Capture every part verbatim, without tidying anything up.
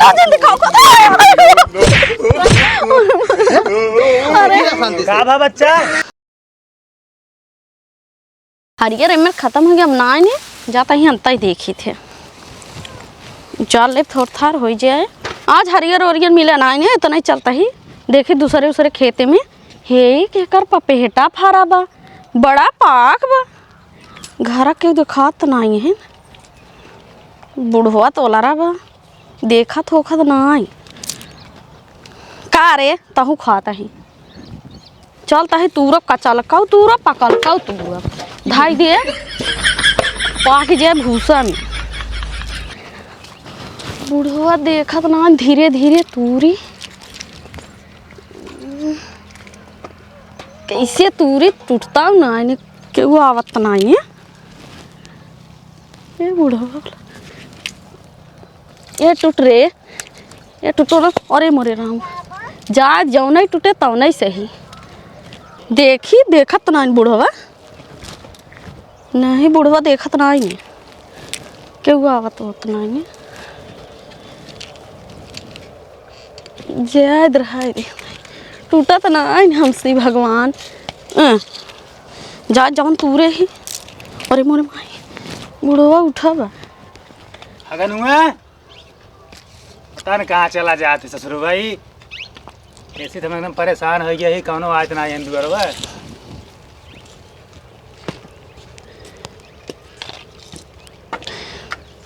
पता जिन दिखाओ को। अरे। का बा बच्चा? हरियर एमर खतम होइ गया, अब नाहीं ने, जाता ही अंता ही देखी थे। चल ले थोर थार होइ जाए। आज हरियर ओरियर मिला नाहीं ने, इतना ही चलता ही। देखी दूसरे उसरे खेते में। हे, केकर पपेटा फरा बा, बड़ा पाक बा। घरा केहू देखात नाहीं है। बुढ़वा तोला रहा बा, देखत होखत नाहीं। का रे, तहू खात ही? चल तही तूरब, कचलकऊ तूरब, पकलकऊ तूरब। धाई दे, पाक जाए भूसा में। बुढ़वा देखत नाहीं, धीरे धीरे तूरी। कैसे तूरी टूटता ना, इन्हें केहू आवत ना है। ए बुढ़वा, ए टूट रे, ए टूटो ना। अरे मोरे राम, जा जौन ही टूटे तौन ही सही। देखी, देखत ना बुढ़वा। नहीं, बुढ़वा देखत नाहीं है। केहू आवत होत नाहीं है। जाए दे, रहाए दे। टूटत नाहीं हमसे भगवान। अ, जा जौन तूरे ही। अरे मोरे माई, बुढ़वा उठा बा। अगनुआ, पता न कहाँ चला जात है ससुर भाई। ऐसे तो हम एकदम परेशान होइ गया ही, कौनो आयत ना आयन दुआरवा।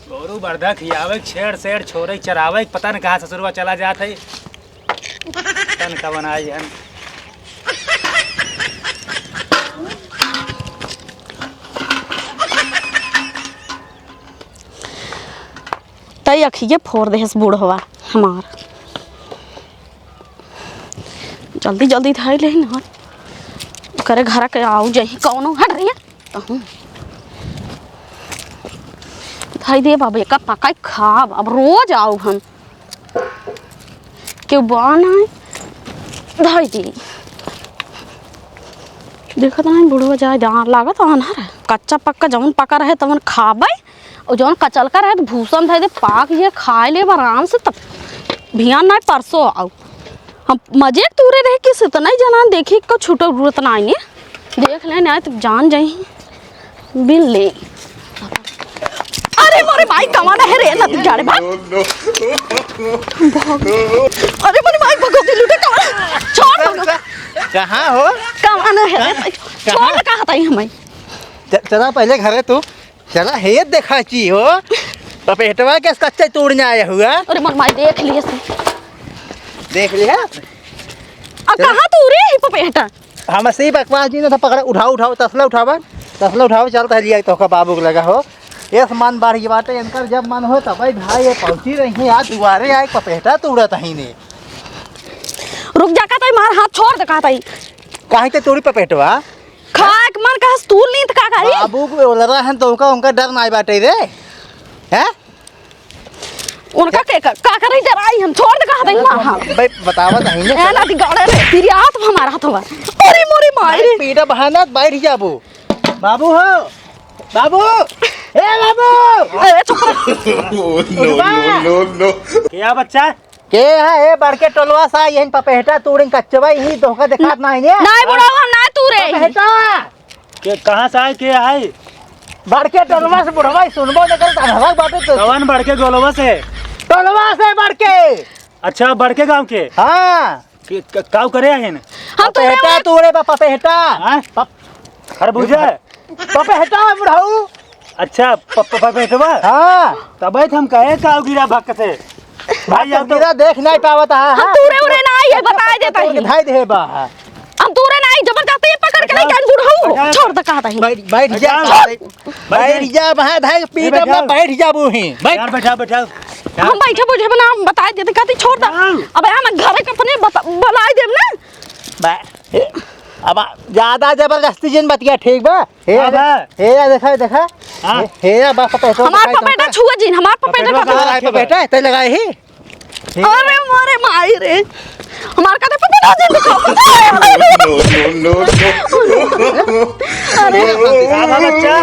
गोरू बरधा खियावे, छेड़ सेड़ छोरे चरावे, पता न कहाँ ससुरवा चला जात है। पता न कवन आई हन। तई अखिए फोर देहस बुढ़वा हमार। जल्दी जल्दी धाई लेही ना, करे घरा के आऊ जाही कौनो। हट रही है। तहूँ धाई दे बाबा, एका पकाई खाब, अब रोज आऊ हम। केहू बा नाहीं, धाई दे। देखत नाहीं बुढ़वा जाए, जान लागत आन्हर है। कच्चा पक्का जौन पका रहे तवन खाबे, अउर जौन कचलका रहे त भूसा में धइ दे, पाक जे खाए लेब आराम से, तब भियान नाहीं परसों आऊ। हम मजे के तूरे रहे कि इतना ही जना देखी को छूटो जरूरत नाहीं है। देख ले नाहीं त जान जाई। बिल ले। अरे मोरे माई, कवन है रे नती जाड़े बा। भाग। अरे मोरे माई, भगवती लूटे कवन। छोड़ भगवती। कहाँ हो? कवन है रे? हाँ? छोड़ कहाँ? कहा ताई हमाई। च-, चला पहले घरे तू। चला हे देखा ची हो। पपेटवा के कच्चा तोड़ने आया हुआ। अरे मोरे माई, देख लिए से। देख लिया? आ, चला। कहाँ तू रे ही पपेटा? हम से ही बकवास जी ने तो पकड़ा, उठाओ, उठाओ, तसला उठावा, तसला उठाओ, चलता है लिया तोहका बाबू के लगा हो। ये सामान बाढ़ गई बाटे, इनकर जब मन हो तब भाई, भाई ये पहुंची रही है यार, दुआरे आए पपेटा तोड़त ही ने। रुक जा, कहता ही मार हाथ छोड़ दे, कहता ही। काहे ते तोड़ी पपेटवा? खाए के मन कहस तूल ली त का करी? बाबू को बोल रहा है तो उनका, उनका डर नाई बाटे रे। हैं? उनका के का, का करे डराई हम? छोड़ दे, कहा दे माँ हम। भाई, बतावा तो है ना। ए, ना दिगाड़े रे, तेरी आत हमारा हाथ हुआ। अरे मोरे माई रे। पीटा बहाना बैठ जाबू। बाबू हो, बाबू, ए बाबू। अरे चुप रह। No, no, no, no। क्या बच्चा? के है? ए बड़के टोलवा सा, यही पपेटा तोड़िन कच्चवा, यही धोखा देखात ना है। नहीं बुढ़ावा, हम ना तू रे। पपेटा। के, कहाँ से आए, के है? बड़के टोलवा से बुढ़वा, सुनबो न करत, अनहरा बाटे तो। कवन बड़के गोलवा से? टोलवा से बड़के। अच्छा, बड़के गांव के? हाँ। के, क-, काऊ करे आहिन? हम तो पपेटा रे तोड़े बा, पपेटा। हाँ? पप-, खरबूजा? पपेटा है बुढ़ऊ। अच्छा, प-, प-, पपेटवा? हाँ। तबे तो हम कहे काऊ गिरा भक्क से। भाई, भाई, अब तो गिरा देख नहीं पावत है, हम हाँ? तूरे उरे ना आई है, बताए देता तोड़ के ही। धाई दे बा। हम तूरे ना आई, जबरदस्ती पकड़ के बैठाओ। नहीं जान बुढ़ऊ। बैठाओ। छोड़ दे, कहा था ही। बैठ, बैठ जा। बैठाओ। बैठ जा, वहाँ धाई पीट बैठाओ। अपना बैठ जा वो ही। बैठ। यार, बैठाओ, बैठाओ। यार। हम बैठे बुझे बना, हम बताए देते, कहती छोड़ दे। बैठाओ। अब हम घरे के अपने बता-, बुलाए देब ना। बा-, ए, अब ज्यादा जबरदस्ती जिन बतिया, ठीक बा? हे हाँ यार, बा। हे यार, देखा, देखा। हाँ। हे, हे यार, बा, पपेटवा हमार दिखाई पपेटा तुमका। छुआ जिन, हमार पपेटा पपेटवा का कहाँ छुआ? आए पपेटा, ते लगाए ही। अरे मोरे माई रे, हमार कते पपेटा जिन दिखाओ। No, no, no, no। अरे। का बा बच्चा?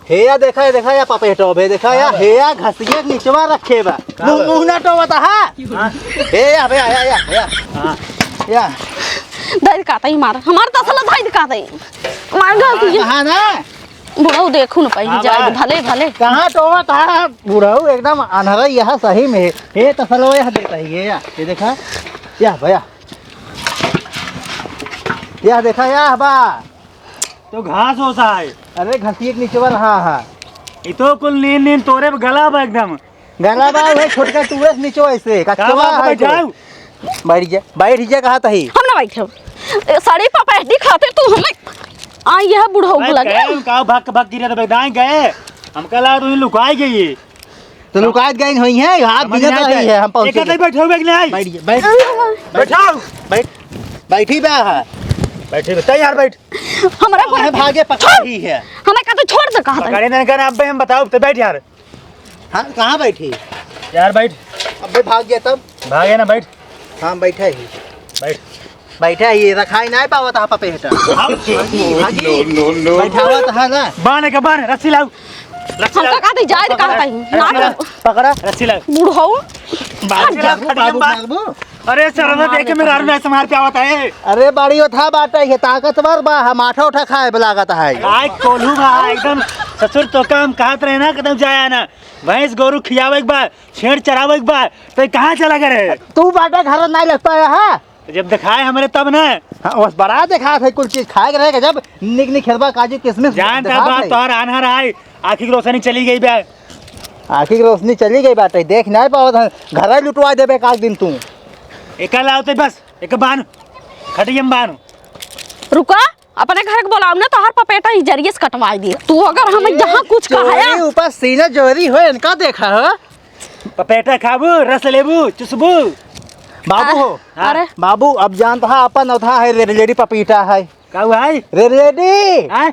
हे या देखा, हे देखा या पपेटो बे, देखा या, हाँ बे। हे या घसिए के निचवा रखे बा। का मुंह, बे? मुंह ना टोवत हा। हाँ। हे या बे, या, या, या। हाँ। या। धइर कातई मार, हमार तसला धइर कातई। मार घसिए। कहाँ ना? बुढ़ऊ देखू न पाई हाँ जाए, बा। भले, भले। कहाँ टोवत हा बुढ़ऊ, एकदम अन्हरा यह सही में। हे तसलो यह देता ही, ये या, ये देखा। या भैया। या देखा, या बा। तो घास होसा है। अरे, घसिए के निचवा रहा है। ई तो कुल नीन नीन तोरे पे गला बा एकदम। गला बा, वही छोटका टूरे से निचवा ऐसे, का कचवा बात है है तो। जाऊ? बैठ जा, बैठ जा, कहा तही। हम ना बैठब। ए, साड़ी पपैती खातिर तू हमें, आ, यह बुढ़ऊ भाई, लगे। कहे हम का भक भक गिरे तो बैठाए गए। हमका लगा तू लुकाई गई। तो लुकात गइन होइहैं, हाथ समझ में गिरत आ रही जाए। है, हम पहुँचे एक आदमी गए। बैठे हुए कि नहीं? बैठ, बैठ, अरे हमार। बैठाओ। बैठ, बैठी बा है। बैठे बा, तैयार बैठ। हमरा पर अरे भागे पकड़ रही है। हमें का तो छोड़ दे कहा था। पकड़े नहीं कर, अब हम बताओ, तो बैठ यार। हाँ, कहाँ बैठी? यार बैठ। अबे भाग गया तब? भागे ना, बैठ। हाँ, बैठा ही। बैठ। बैठा ही, रखाई नाहीं पावत हा पपेटा। भागी, भागी। No, no, no। बैठावत हा ना। बांध के बांध, रस्सी लाओ। रस्सी हमका लाओ। का दे, जाए दे, का पकड़ा, बताई? रस्सी ना लाओ। तो पकड़ा। रस्सी लाओ। बुढ़ऊ। बाबू, रस्सी लाओ, बाबू, खड़ी बाबू, बात। बाबू। अरे सरवा, देख के मेरा अरुण ऐसे मार के आवत है। अरे बड़ी उठा बात है, ये ताकतवर बा, हम आठा उठा खाए लागत है। आय कोल्हू बा, एकदम ससुर तो काम कहत रहे ना, कदम जाया ना। भैंस गोरू खियावे के बा, छेड़ चरावे के बा, तो कहाँ चला गए रहे? तू बाटा घर नहीं लग पाया है? जब दिखाए हमरे तब न। हाँ, बस बड़ा देखात है कुल चीज, खाए के रहे के जब निक निक खेलबा काजू किशमिश जानत है देखात बात है। तोहर आन्हर आए, आँखी की रोशनी चली गई बा। आँखी की रोशनी चली गई बाटे, देख नाहीं पावत है, घर ही लुटवा देबे का दिन तू। एका लाओ ते बस, एक बान, खटियम बान। रुका, अपने घर के बोलाओ ना, तोहर पपेटा ही जरिए से कटवाई दे। तू अगर हमें ए, जहाँ कुछ कहा है। चोरी ऊपर सीना जोरी हो, इनका देखा हो। पपेटा खाबू, रस लेबू, चुसबू। बाबू हो। हाँ। अरे। बाबू, अब जानत हा, अपन अवथा है रेड लेडी पपीता है। का हुआ है? रेड लेडी। हाँ?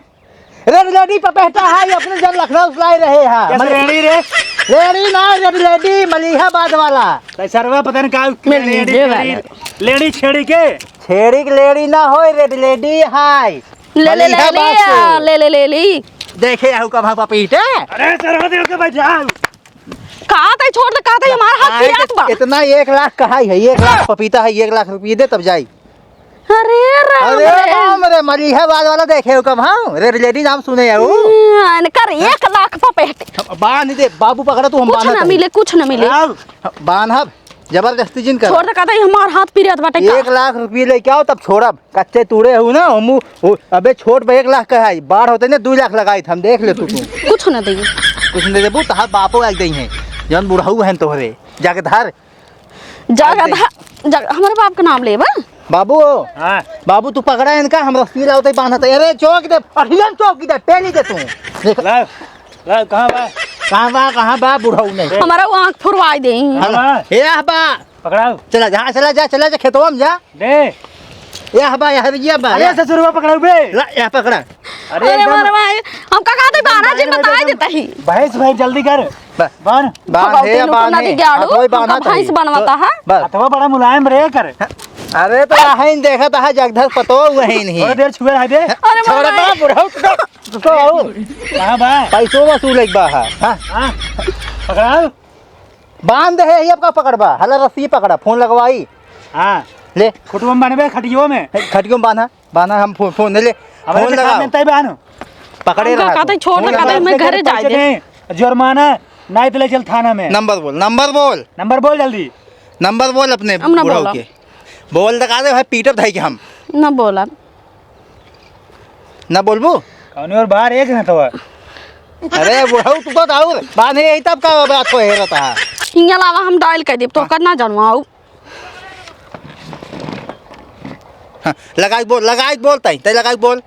रेड लेडी पपेटा है, अपने जब लखनऊ से लाए रहे हैं। कैसे मले-, रेडी रे? रेडी ना, रेड लेडी, मलिहाबाद वाला। तो सरवा पता नहीं का मिल रेडी, लीजिए रेडी, वाला। लेडी छेड़ी के? छेड़ी के लेडी ना होय, रेड लेडी है। ले, ले, ले, मलिहाबाद ले, से। आ, ले, ले, ले, ले। देखे आहू का भाव पपीता। अरे सरवा दे के भाई जाओ। कहा था छोड़ दे, कहा था हमारा हाथ काहे पिरात के बा। इतना एक लाख कहा है, एक लाख पपीता है, एक लाख रुपये दे तब जाई। अरे राम अरे रे। राम रे, मलिहाबाद वाला देखे हो कब, हाँ? रेड लेडी नाम सुने हो? हम्म, इनकर एक लाख पपेट। बांध दे, बाबू पकड़ा तू, हम कुछ बांधा ना तनी। मिले, कुछ ना मिले। आओ। बांधब, जबरदस्ती जिन कर। छोड़ दे, कहता है, हमार हाथ पिरात बाटे का? एक लाख रुपये लेके आओ, तब छोड़ब। कच्चे तूड़े हो ना, हमू, ओ, अबे छोट बा एक लाख का है, बाढ़ होते ना दो लाख लगाई था, हम देख ले तू, तू। कुछ ना देई। कुछ ना देबू, तहार बापो आके देई है, जौन बुढ़ऊ हैं तोहरे, जाके धर। जाके आके धर, जा, हमारे बाप का नाम लेबा? बाबू, हाँ। बाबू तू पकड़ा इनका, हम रस्सी लावते बांधते, अरे चौक दे, अहियन चौक दे, पेली दे तू। देख। ला, ला, कहाँ बा? कहाँ बा, कहाँ बा, बुढ़ऊ नहीं। हमारा वो आँख फुरवाई दे। हाँ। हाँ। ए, आ बा। पकड़ाओ। चला जा, चला जा, चला जा, खेतवा में जा। दे। ए, आ बा, यहाँ, ये बा, अरे, यहाँ। ससुरवा पकड़ाओ बे। ला, यहाँ पकड़ा। अरे, अरे, एकदम मारे भाई, हमका कहा थे, बारह जिन बताए देता ही। भैंस, भाई, जल्दी कर। बा-, बांध। बांध, भगवती हे, लुटो बांध, ना हे। दी गाड़ू, हाथों ही बांधा हमका भैंस था। बनवाता है। बस। हथवा बड़ा मुलायम रे कर। अरे, तो यहाँ ही देखा था, जगधर पतो हुआ ही नहीं। थोड़ा देर छुए रह दे। अरे, छोड़ मारे बा, भाई। बुढ़ऊ, तो, तो, तो, कहाँ बा? पैसो वसूल एक बा, हाँ। हाँ, पकड़ाओ। बांध है, ये आपका पकड़बा, हला रस्सी पकड़ा, फोन लगवाई। हाँ। ले। खुटवा में बांधबे, खटियो में। खटियो में बांधा, बांधा, हम फो-, फोन ले, अब फोन अरे लगाओ। सामने तय बांधो। पकड़े हमका रहा कहते तू। छोड़ फोन दे, कहते लगाओ। मैं घरे पैसे जाए दे। दे, जुर्माना, नहीं तो ले चल थाना में। नंबर बोल, नंबर बोल। नंबर बोल जल्दी। नंबर बोल अपने हम ना बुढ़ऊ बोला। के। बोल दे, कहते भाई पीटब धाई के हम। ना बोला। ना बोलबू? कौन और बाहर एक ना तो। अरे बुढ़ऊ, तू तो दाऊर बांधे यही तब का बात को हेरत हा। हियाँ लावा, हम डायल कर देब, तो हाँ। कर ना जानवाऊ। हाँ, लगाई बोल, लगाई बोल, ताई, ताई लगाई बोल।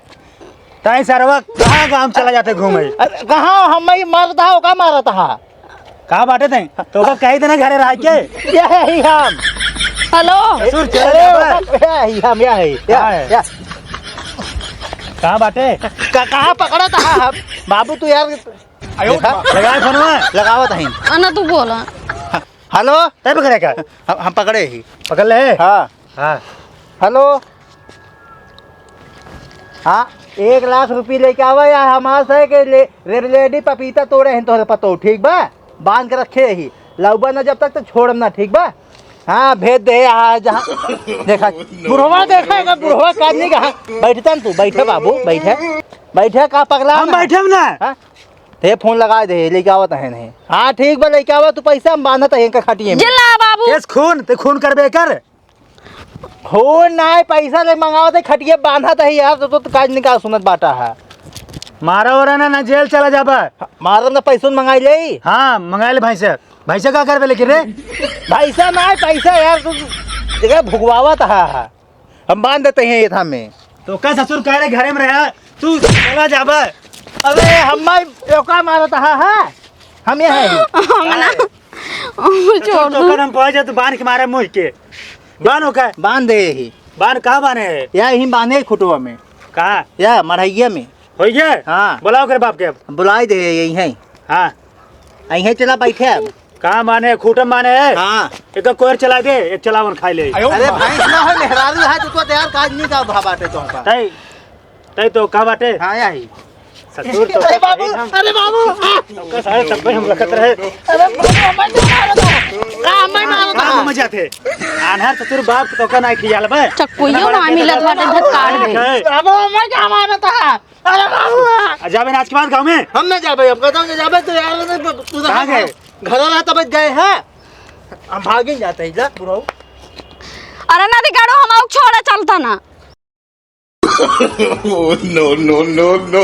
ताई सरवा कहाँ गाँव चला जाते घूमे? अरे, कहाँ हम ही मारता हा, ओका मारता हा? कहाँ बाटे तैं? तो ओका कही देना घरे रह के। यही हम। हेलो। सुर चले अरे, जाबे। ओका, यही हम, यही। या, हाँ है। या। कहाँ बाटे? का-, कहाँ पकड़ा था हम? बाबू तू यार। आयो, देखा? लगाए फोनवा। लगावत हईं। आना तू बोला। ह-, हेलो। तै पकड़े का? हम, हम पकड़े ही। पकड़ ले। हाँ। हाँ। हेलो। हाँ। एक लाख रुपये लेके आवा या हमार से के ले, रेड लेडी पपीता तोड़े हैं तोहरे पतो, ठीक बा? बांध के रखे ही, लउबा ना जब तक तो छोड़म ना, ठीक बा? हाँ, भेज दे, हाँ, जहाँ देखा, बुढ़वा देखा है, बुढ़वा का नहीं कहा। बैठता न तू, बैठे बाबू, बैठे, बैठे का पगला हम ना? बैठे ना। हाँ? ते फोन लगा दे, लेके आवत है नहीं। हाँ, ठीक बा, लेके आवा तू पैसा, हम बांधत है इनका खटिए में। जिल्ला बाबू। केस खून, ते खून करबे कर। खून ना है, पैसा ले मंगावत है, खटिए बांधत है यार, तो, तो, तो काज निकाल सुनत बाटा है। मारा हो रहा ना, ना जेल चला जाबा। मारब ना, पैसों मंगाई ले। हाँ, मंगाई ले भैंसे। भैंसे का करबे लेकिन रे? भैंसा ना है, पैसा यार, तू देखा भुगवावत है, है। हम बांध देते हैं ये थामे। तो का ससुर कह रहे घरे में रहा, तू चला जाबा। अरे हम्मा ओका मारत हा, हा? हम ये हैं। हम ना। ससुर छोड़ तो दो। कदम पहुंच जा, तू बांध के मारे मुंह के। बांध हो का? बांध दे यही। बांध कहाँ बांधे है? या यही बांधे खुटवा में। कहाँ? या मढ़ैया में। हो गया? हाँ। बुलाओ कर बाप के अब। बुलाई दे यही है। हाँ। यही चला बैठे अब। कहाँ माने, खूंटा माने है? हाँ। एक कोयर चला दे, एक चलावन खाई ले। अरे भैंस ना हो, मेहरारू है, तो, तो यार काज नहीं का भा बाटे तो का। तई, तई तो का बाटे? हाँ, यही। ससुर तो अरे बाबू, एकदम अरे बाबू, आ! सबका सारे सब पे हम रखत रहे। अरे बाबू, हमें क्यों मारत हो? आ, हमें मारत हो। मजा थे। आन्हर ससुर बाप तो का ना खियाल बे। चक्कुइयो ना मिलत बाटे, धक्का दे। बाबू, हमें क्या मारत है? अरे बाबू! आ, जाबे ना आज के बाद गाँव में? हम ना जाबे, हम कहता हूँ जाबे तो यार, तू तो कहाँ गए? घर वाला तब गए हैं, हम भागे जाते हैं, जा बुढ़ऊ। अरे ना दिखाड़ो, हम आउक छोड़ा चलता ना। Oh, no, no, no, no।